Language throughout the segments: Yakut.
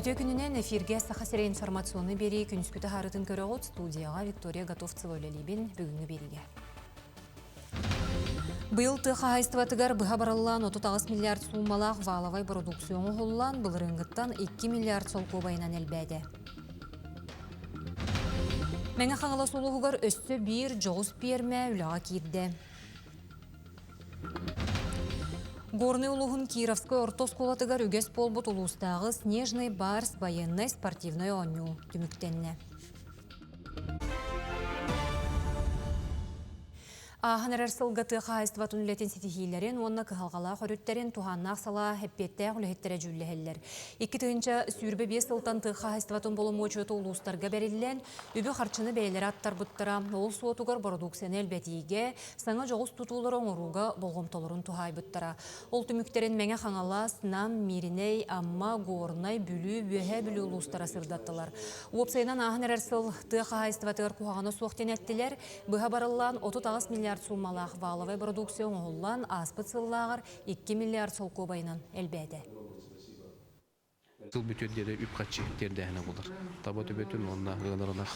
Үтүө күнүнэн эфиргэ Саха сирэ информационный биэрии күнүскү таһаарытын көрөҕүт. Студияҕа Виктория Готовцева үлэлиибин бүгүҥҥү биэриигэ. Быйыл тыа хаһаайыстыбатыгар быһа барыллаан 38 миллиард сууммалаах валовай бородууксуйа оҥоһуллан, былырыыҥҥыттан 2 миллиард солкуобайынан элбээтэ. Мэҥэ Хаҥалас улууһугар өссө биир дьоҕус пиэрмэ үлэҕэ киирдэ. Горнай улууһун Кировскай орто оскуолатыгар үгэс буолбут улуустааҕы «Снежный барс» байыаннай спортивнай оонньуу түмүктэннэ. Ааһан эрэр сылга тыа хаһаайыстыбатын үлэтин ситиһиилэрин уонна кыһалҕалаах өрүттэрин туһааннаах салаа эппиэттээх үлэһиттэрэ дьүүллэһэллэр. 2025 сылтан тыа хаһаайыстыбатын боломуочуйата улуустарга бэриллэн, үбү-харчыны бэйэлэрэ аттарбыттара. Ол суотугар бородууксуйаны элбэтиигэ, саҥа дьоҕус тутуулары оҥорууга болҕомтолорун туһаайбыттара. Ол түмүктэрин Мэҥэ Хаҥалас, Нам, Мииринэй, Амма, Горнай, Бүлүү, Үөһээ Бүлүү улуустара сырдаттылар. Уопсайынан ааһан эрэр сыл тыа хаһаайыстыбатыгар куһаҕана суох диэн эттилэр. Быһа барыллаан 38 миллиард сууммалаах валовай продукция оҥоһуллан, ааспыт сыллааҕар 2 миллиард солкуобайынан элбээтэ. Сыл бүтүөр диэри үп-харчы тиэрдээһинэ буолар. Таба төбөтүн уонна ыанар ынах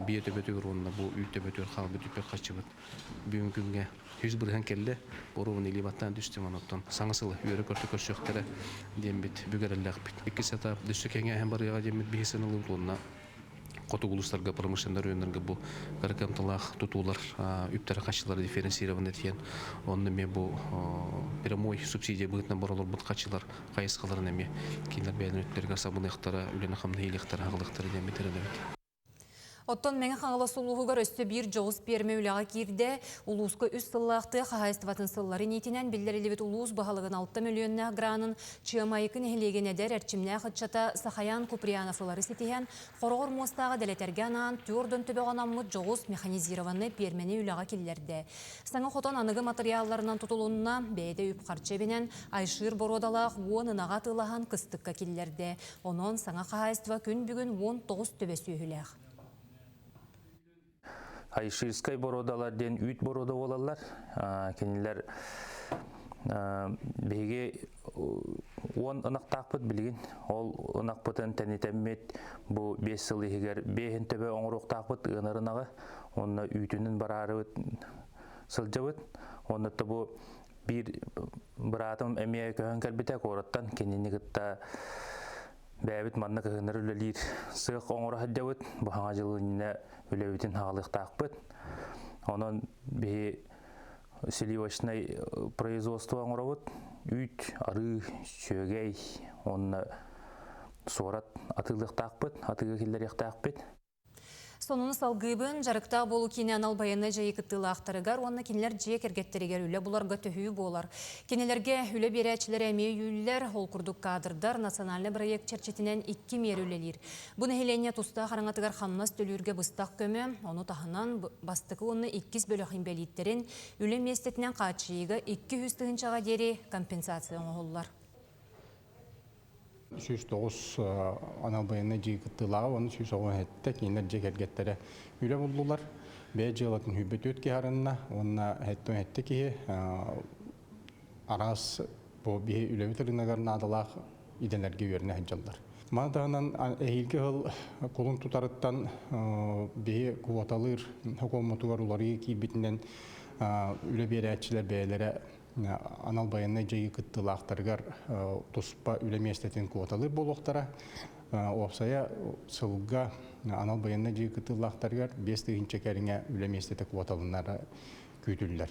биэ төбөтүгэр уонна бу үүт төбөтүгэр хаалбыт үппүт-харчыбыт бүгүн күҥҥэ 100% кэллэ. Боруобун илии баттаан түстүм, оттон саҥа сылы үөрэ-көтө көрсүөхтэрэ диэммит бүк эрэллээхпит. Иккис этап өссө кэҥээһин барыаҕа диэммит биһи сыаналыыбыт уонна хотугу улуустарга промышленнай районнарга бу кыра кыамталаах тутуулар үптэрэ-харчылара дифференцированный диэн онно эмиэ бу прямой субсидия быһыытынан бара олорбут харчылар хайысхаларын эмиэ кинилэр бэйэлэрин өттүлэригэр сабыныахтара, үлэни-хамнаһы иилиэхтэрэ, аҕалыахтара диэн эрэнэбит. Оттон Мэҥэ Хаҥалас улууһугар өссө биир дьоҕус пиэрмэ үлэҕэ киирдэ. Улууска үс сыллаах тыа хаһаайыстыбатын сылларын иитинэн биллэриллибит улуус баһылыгын 6 мөлүйүөннээх гранын Чыамайыкы нэһилиэгин эдэр эрчимнээх ыччата Сахаян Куприянов ылары ситиһэн, хороҕор муостааҕы дэлэтэргэ анаан түөрт төбөҕө анаммыт дьоҕус механизированнай пиэрмэни үлэҕэ киллэрдэ. Саҥа хотон аныгы матырыйаалларынан тутулунна, бэйэтэ үп-харчы эбинэн, айшыыр боруодалаах 10 ынаҕа атыылаһан кыстыкка киллэрдэ. Онон саҥа хаһаайыстыба күн бүгүн 19 төбө сүөһүлээх. Айширскай боруодалар диэн үүт боруода буолаллар. Кинилэр биһиги 10 ынахтаахпыт билигин. Ол ынахпытын тэнитэммит бу 5 сыл иһигэр биэһин төбө оҥоруохтаахпыт ыанар ынаҕы. Онно үүтүнүн бараарыбыт сылдьабыт. Онно бу биир быраатым эмиэ көһөн кэлбитэ куораттан кинини кытта Бэйэбит манна кыһыннары үлэлиир сыах оҥоро сылдьабыт. Бу хаҥа дьыл иннинэ үлэбитин хаалыахтаахпыт. Онон биһи сливочнай производство оҥоробут. Үүт, арыы, сүөгэй уонна суорат атыылыахтаахпыт, атыыга киллэриэхтээхпит. Сонуну салгыыбын дьарыктаах буолуу киинэ анал байыаннай дьайыы кыттыылаахтарыгар уонна кинилэр дьиэ кэргэттэригэр үлэ буларга төһүү буолар. Кинилэргэ үлэ биэрээччилэрэ эмиэ өйүүллэр, ол курдук кадрдар национальнай бырайыак чэрчитинэн икки миэрэ үлэлиир. Бу нэһилиэнньэ тустаах араҥатыгар хамнас төлүүргэ быстах көмө, ону таһынан бастакы уонна иккис бөлөх инбэлииттэрин үлэ миэстэтинэн хааччыйыыга 200 тыһыынчаҕа диэри компенсация оҥоһуллар. 109 анал байыаннай дьиэ кыттыылааҕа уонна 197 кинилэр дьиэ кэргэттэрэ үлэ буллулар. Бэйэ дьыалатын 104 киһи арынна уонна 77 киһи араас бу биһи үлэбит ырыынагар наадалаах идэлэргэ үөрэнэ сылдьаллар. Маны таһынан эһиилги сыл кулун тутарыттан биһи квоталыыр сокуоммутугар уларыйыы киирбитинэн үлэ биэрээччилэр бэйэлэрэ анал байыаннай дьайыы кыттыылаахтарыгар туспа үлэ миэстэтин куоталыыр буолуохтара. Уопсайа сылга анал байыаннай дьайыы кыттыылаахтарыгар 5000 кэриҥэ үлэ миэстэтэ куоталынара күүтүллэр.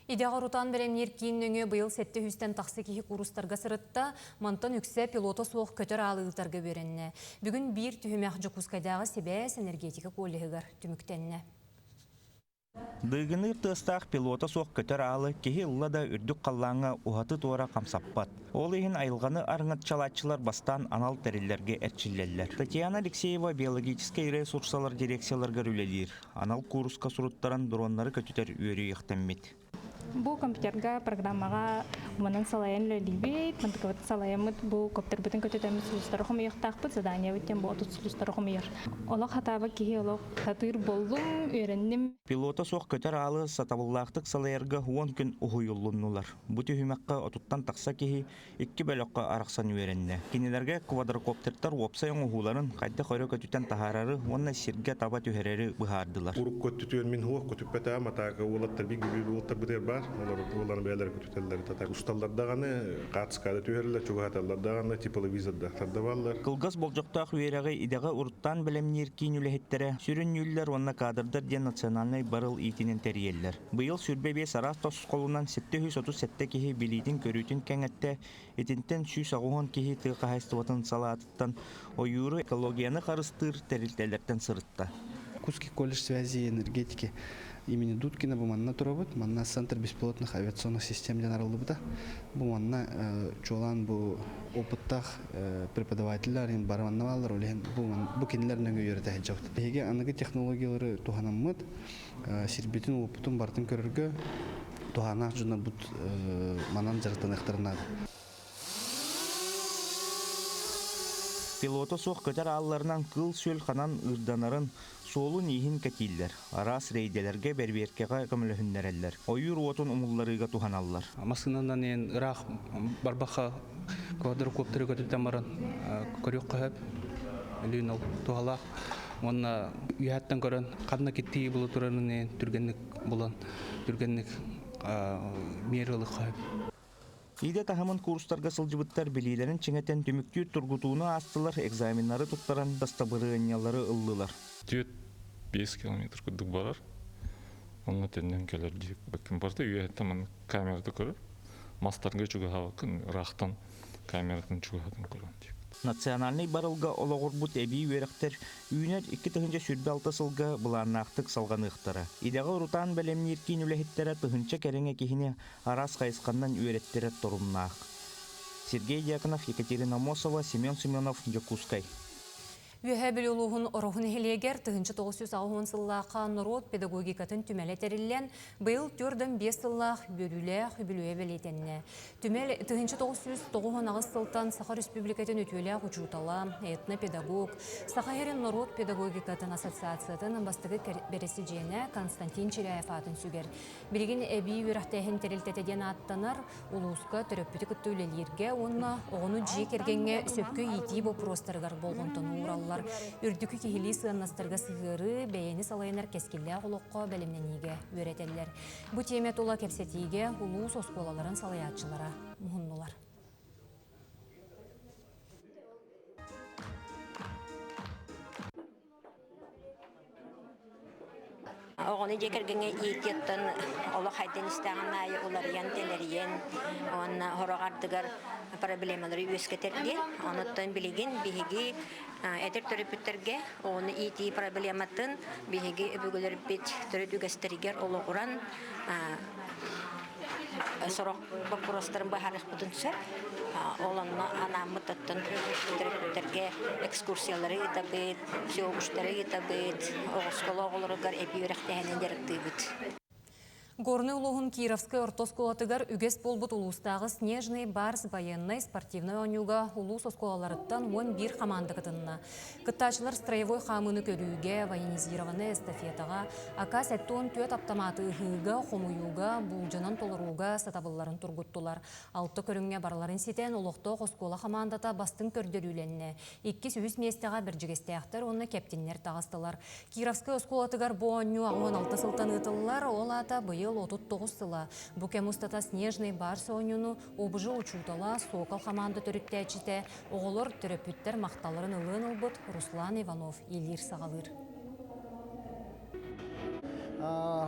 Идэҕэ урутаан бэлэмниир киин нөҥүө быйыл 700-тэн тахса киһи куурустарга сырытта, мантан үксэ пилота суох көтөр аалы ыытарга үөрэннэ. Бүгүн биир түһүмэх Дьокуускайдааҕы сибээс энергетика коллеһыгар түмүктэннэ. Дыыгыныыр тыастаах пилота суох көтөр аалы киһи ылла да үрдүк халлааҥҥа уһаты-туора хамсаппат. Ол иһин айылҕаны арыҥаччалааччылар бастаан анал тэриллэргэ эрчиллэллэр. Татьяна Алексеева биологическай ресурсалар дирекцияларыгар үлэлиир. Анал кууруска суруттаран дроннары көтүтэр үөрүйэхтэммит. Бу компьютерга программаҕа манан салайан үлэлиибит, мантыкабытын салайаммыт, бу коптербытын көтүтэммит сулустары хомуйуохтаахпыт, заданиебыт диэн бу 30 сулустары хомуйар. Олох хатаабыт киһи олох хатыыр буоллум, үөрэнним. Пилота суох көтөр аалы сатабыллаахтык салайарга 10 күн уһуйуллуннулар. Бу түһүмэххэ отуттан тахса киһи икки бөлөххө арахсан үөрэннэ. Кинилэргэ квадрокоптердар уопсай оҥоһууларын хайдах өрө көтүтэн таһаарары уонна сиргэ таба түһэрэри быһаардылар. Урукку өттүтүгэр мин суох көтүппэтэ матака уолаттар бик бүлүү уолаттарбытыгар баар. Олор уолларын бэйэлэрэ көтүтэллэр. Тата усталлар даҕаны, хаатыскаада түһэрэллэр, чугаһаталлар даҕаны, тепловизорда тардабаллар. Кылгас болдьохтоох үөрэҕи идэҕэ уруттаан бэлэмниир киин үлэһиттэрэ сүрүннүүллэр уонна кадрдар диэн национальнай барыл иитинэн тэрийэллэр. Быйыл 25 араас тосхолунан 737 киһи билиитин-көрүүтүн кэҥэттэ, итинтэн 180 киһи тыа хаһаайыстыбатын салаатыттан ойууру экологияны харыстыыр тэрилтэлэртэн сырытта. Курский колледж связи и энергетики имени Дудкина бу манна турабыт. Манна Центр беспилотных авиационных систем диэн арыллыбыта. Бу манна чуолаан бу опыттаах преподавателлэр бары манна бааллар. Ол иһин бу кинилэр нөҥүө үөрэтэ сылдьабыт. Биһиги аныгы технологиялары туһанаммыт сирбитин-уоппутун барытын көрөргө туһааннаах дьоннорбут манан дьарыктаныахтарын наада. Пилота суох көтөр аалларынан кыыл-сүөл ханан ыырданарын, суолун-ииһин кэтииллэр, араас рейдэлэргэ бэрбиэркэҕэ көмөлөһүннэрэллэр, ойуур уотун умулларыыга туһаналлар. Массыынанан иэн ыраах барбахха квадрокоптеры көтүтэн баран көрүөххэ сөп. Өлүүн ол туһалаах. Уонна үөһэттэн көрөн ханна киттии була турарын түргэнник булан түргэнник миэрэ ылыахха сөп. Идэ таһымын курстарга сылдьыбыттар билиилэрин чиҥэтэн түмүктүүр тургутууну аастылар, экзаменнары туттаран дастабырыанньалары ыллылар. 4-5 километр курдук барар. Онно төннөн кэлэр дии. Барыта үөһэттэн маннык камерата көрөр. Мастарга чугаһаабаккын, ыраахтан камератын чугаһатан көрөн диэбит. Национальнай барылга олоҕурбут эбии үөрэхтэр үүнэр 2026 сылга былааннаахтык салҕаныахтара. Идэҕэ урутаан бэлэмниир киин үлэһиттэрэ тыһыынча кэриҥэ киһини араас хайысханнан үөрэттэрэр торумнаах. Сергей Дьяконов, Екатерина Аммосова, Семен Семенов, Дьокуускай. Үөһээ Бүлүү улууһун Ороһу нэһилиэгэр 1980 сыллаахха норуот педагогикатын түмэлэ тэриллэн, быйыл 45 сыллаах үөрүүлээх үбүлүөйэ бэлиэтэннэ. Түмэл 1998 сылтан Саха Республикатын үтүөлээх учуутала, этнопедагог, Саха сирин норуот педагогикатын ассоциациятын бастакы бэрэсидьиэнэ Константин Чиряев аатын сүгэр. Билигин эбии үөрэхтээһин тэрилтэтэ диэн ааттанар улууска төрөппүтү кытта үлэлииргэ уонна оҕону дьиэ кэргэҥҥэ сөпкө иитии боппуруостарыгар болҕомтону уураллар. Үрдүкү киһилии сыаннастарга сыһыарыы, бэйэни салайынар кэскиллээх олоххо бэлэмнэниигэ үөрэтэллэр. Бу тиэмэ тула кэпсэтиигэ улуус оскуолаларын салайааччылара муһуннулар. Оҕону дьиэ кэргэҥҥэ иитиэттэн олох хайдан истэҕин аайы уларыйан, тэлэрийэн уонна сорох ардыгар проблемалары үөскэтэр диэн. Онуттан билигин биһиги эдэр төрөппүттэргэ оҕону иитии проблематын биһиги өбүгэлэрбит төрүт үгэстэригэр олоҕуран сорох боппуруостарын быһаарыахпытын сөп. Ол онно анааммыт оттон төрөппүттэргэ экскурсиялары ыытабыт, всеобуштары ыытабыт, оскуола оҕолоругар эбии үөрэхтээһинин дьарыктыыбыт. Горнай улууһун Кировскай орто оскуолатыгар үгэс буолбут улуустааҕы Снежный барс байыаннай спортивнай оонньууга улуус оскуолаларыттан 11 хамаанда кытынна. Кыттааччылар строевой хаамыыны көрүүгэ, военизированнай эстафетаҕа, АК-74 аптамааты ыһыыга, хомуйууга, буулдьанан толорууга сатабылларын тургуттулар. Алта көрүҥҥэ барыларын ситэн, олохтоох оскуола хамаандата бастыҥ көрдөрүүлэннэ. Иккис-үһүс миэстэҕэ Бэрдьигэстээхтэр уонна Кэптиннэр таҕыстылар. Кировскай оскуолатыгар бу оонньуу 16 сылтан ыытыллар, ол аата быйыл 39 сыла. Бу кэм устата Снежный барс оонньууну ОБЖ учуутала, Сокол хамаанда төрүттээччитэ Оҕолор төрөппүттэр махталларын ылыан ылбыт Руслан Иванов иилиир-саҕалыыр.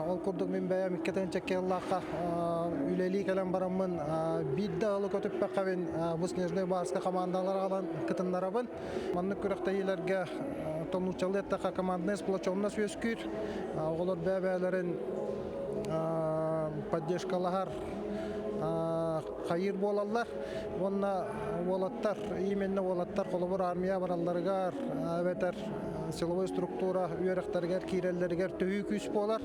Ол курдук мин бэйэм иккитин чэккиэллаахха үлэлии кэлэн бараммын биир да ылы көтүппэххэбин бу Снежный Барска командалар аҕалан кытыннарабын. Маннык күрэхтэһиилэргэ тоннууччалыы эттэххэ командная сплоченность үөскүүр. Оҕолор бэйэ-бэйэлэрин поддержкалаһар хайыыр буолаллар уонна уолаттар именно уолаттар холобур армия баралларыгар эбэтэр силовой структура үөрэхтэригэр киирэллэригэр төһүү күүс буолар.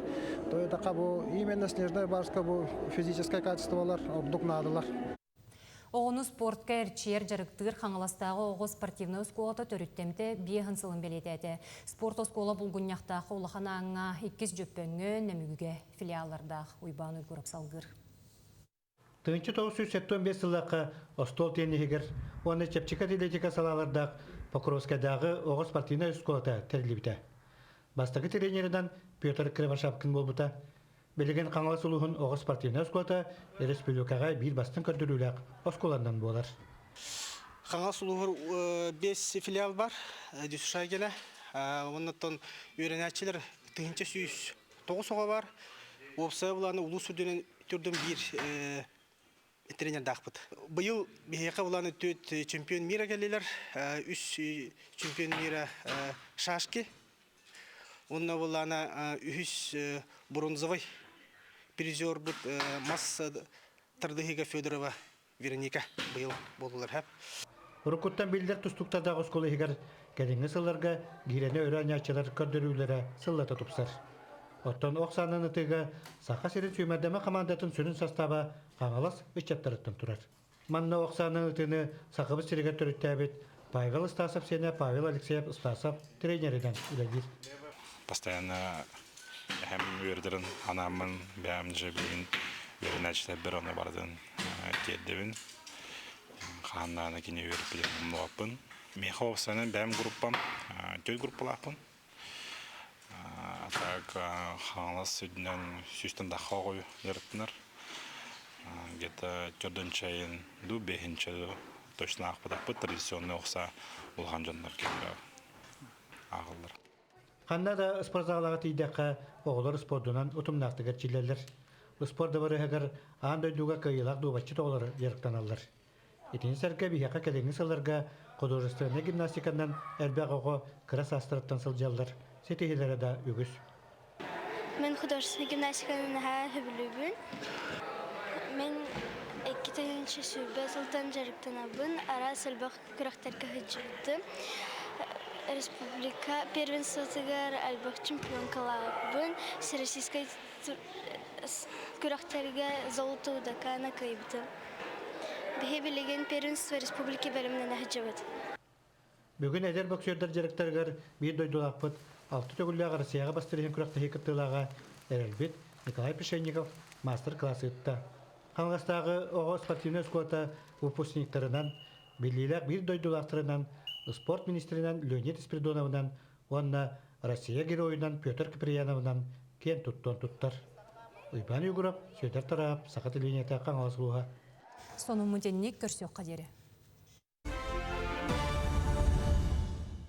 Тоҕо бу именно Снежная Барска бу физическое качестволар ордук наадалар. Оҕону спортка эрчийэр дьарыктыыр Хаҥаластааҕы оҕо спортивнай оскуолата төрүттэммитэ биэһин сылын бэлиэтээтэ. Спорт оскуола Булгунньахтаах Улахан Ааҥҥа, Иккис Дьөппөҥҥө, Нөмүгүгэ филиаллардаах. Уйбаан Уйгуров салгыыр. 1975 сыллаахха остуол тенниһигэр уонна чэпчэки атлетика салаалардаах Покровскайдааҕы оҕо спортивнай оскуолата тэриллибитэ. Бастакы тренеринэн Петр Кривошапкин буолбута. Билигин Хаҥалас улууһун оҕо спортивнай оскуолата республикаҕа биир бастыҥ көрдөрүүлээх оскуоланан буолар. Хаҥалас улууһугар биэс филиал бар, ДЮСШ генэ. Оннуттан үөрэнээччилэр 1109 оҕо бар. Уопсайа булааны улуус үрдүнэн түрдүн биир тренердаахпыт. Быйыл биһиэхэ булааны түөрт чемпион мира кэллилэр. Үс чемпион мира шашки, Уонна буоллаҕына үһүс бронзовай призербут мас тардыһыыга Федорова Вероника быйыл буоллулар һэп. Уруккуттан биллэр тустууктардаах оскуола иһигэр кэлиҥҥи сылларга гиирэни өрө анньааччылар көрдөрүүлэрэ сыллата тупсар. Оттон ох саанан ытыыга Саха сирин сүүмэрдэмэ хамаандатын сүрүн састааба Хаҥалас ыччаттарыттан турар. Манна ох саанан ытыыны Сахабыт сиригэр төрүттээбит Павел Стасов сиэнэ Павел Алексеев Стасов тренеринэн үлэлиир. Постоянно эһэм үөрдэрин анааммын бэйэм же билигин үөрэнээччилэрбэр ону барытын тиэрдэбин. Хаһан кини үөрэппитин умнубаппын. Миэхэ уопсайынан бэйэм группам, төрт группалаахпын. А так Хаҥалас үрдүнэн сүүстэн тахха оҕо дьарыктанар. Где-то төрдүнчэйин дуу, бэһинчэ дуу точно аахпатахпыт традиционный охса улахан дьоннор кэллэ ааҕыллар. Ханна да спортзалаҕа тиийдэххэ, оҕолор спордунан утумнаахтык эрчиллэллэр. Спорт дыбарыаһыгар аан дойдуга кыайыылаах дуобатчыт оҕолор дьарыктаналлар. Итини сэргэ биһиэхэ кэлиҥҥи сылларга художественнай гимнастиканан элбэх оҕо кыра саастарыттан сылдьаллар, ситиһиилэрэ да үгүс. Мин художественнай гимнастиканы наһаа сөбүлүүбүн. Мин 2020 сылтан дьарыктанабын, араас элбэх күрэхтэргэ сылдьыбытым. Республика первенствотыгар элбэх чемпионкалаабын, Всероссийскай күрэхтэргэ золото удакана кыайбытым. Биһи билигин первенство республики бэлэмнэнэ сылдьабыт. Бүгүн эдэр боксердар дьарыктарыгар биир дойдулаахпыт алта төгүллээх Россияҕа бастыыр иһин күрэхтэһии кыттыылааҕа эрэлбит Николай Пшенников маастар-кылаас ыытта. Хаҥаластааҕы оҕо спортивнай оскуолата выпускниктарынан, биллиилээх биир дойдулаахтарынан, спорт министринэн Леонид Спиридоновынан уонна Россия геройунан Петр Киприяновынан киэн туттуон туттар. Уйбаан Егоров, Сүөдэр Тараап, Саха телевидениета Хаҥалас улууһа. Сонуммут инник көрсүөххэ диэри.